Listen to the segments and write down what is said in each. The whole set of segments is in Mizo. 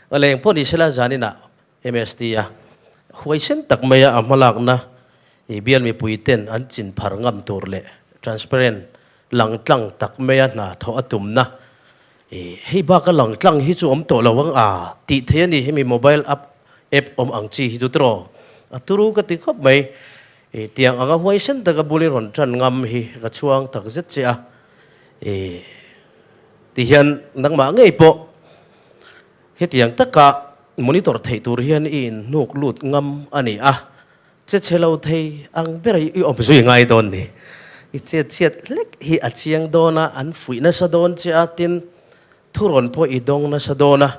Awle engpawh ni sela zaninah MST a huaisen tak maia a hmalakna i bial mipui ten an chin phar ngam tur leh transparent langtlang tak maia hna thawh a tumna i hei baka langtlang hi chu awm tawh lo ang a tih thei a ni hemi mobile app app awm ang chi hi chu tiraw a turu ka ti khawp mai i tiang anga huaisen taka bul i rawn tan ngam hi ka chhuang tak zet che a i ti hian nangmah ngei pawh Hetiang taka monitor theih tur hian i inhnuk lut ngam a ni a, che chhe lo thei ang ber i awm zui ngai dawn ni. I chet chhiat hlek hi a chiang dawn a, an fuih nasa dawn che a, tin thurawn pawh i dawng nasa dawn a.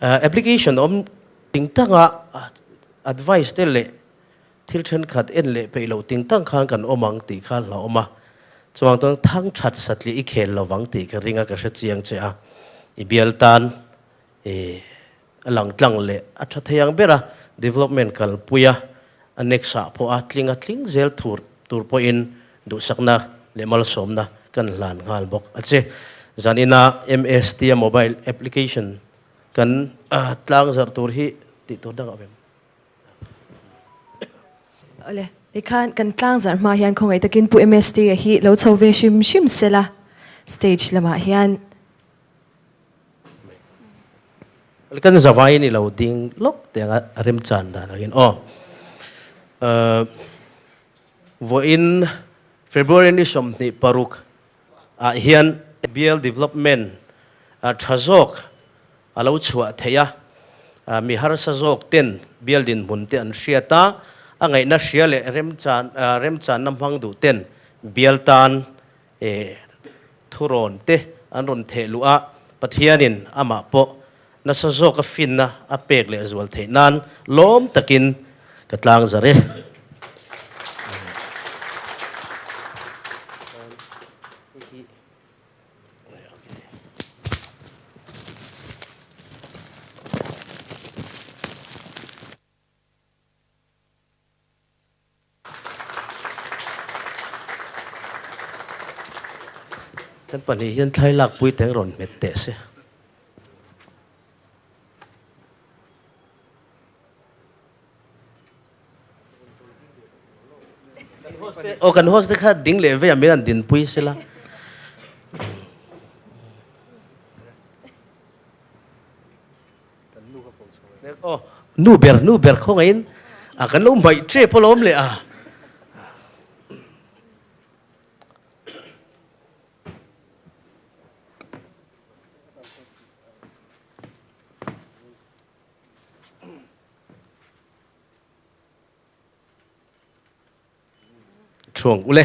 Application awm ting tanga advice te leh thil thenkhat en leh peih loh ting tang khan kan awm ang tih kha hlauhawm a, chuang chuan thang that satliah i khel lo vang tih ka ring a, ka hre chiang che a, i bial tan i a lang tlang leh a tha thei ang ber a, development kalpui a, a next ah pawh a tling a tling zel thur tur pawhin duhsakna leh malsawmna kan hlan nghal bawk a che. Zanina MST a mobile application kan tlang zarh tur hi tih tur dang a awm em? Awle, tikhan kan tlang zarh hma hian khawngaih takin Pu MST a hi lo chho ve hrim hrim sela stage lamah hian. Awle, kan zavai ni lo ding lawk te anga remchan dan angin aw. Vawiin February ni 26 ah hian Bial Development tha zawk a lo chhuah theih a, mi harsa zawk ten bial dinhmun te an hriat a, a ngaihna hria leh remchan remchanna hmang duh ten bial tan thurawn te an rawn theh luh a, Pathianin amah pawh nasa zawka finna a pek leh zual theih nan lawm takin ka tlang zar e. Kan pahnih hian thlai lakpui teng rawn hmet teh se. Aw kan host te kha ding leh vei a min an dinpui sela. Aw nu ber nu ber khawngaihin a kan lo hmaih tep alawm leh a. Chuang ule.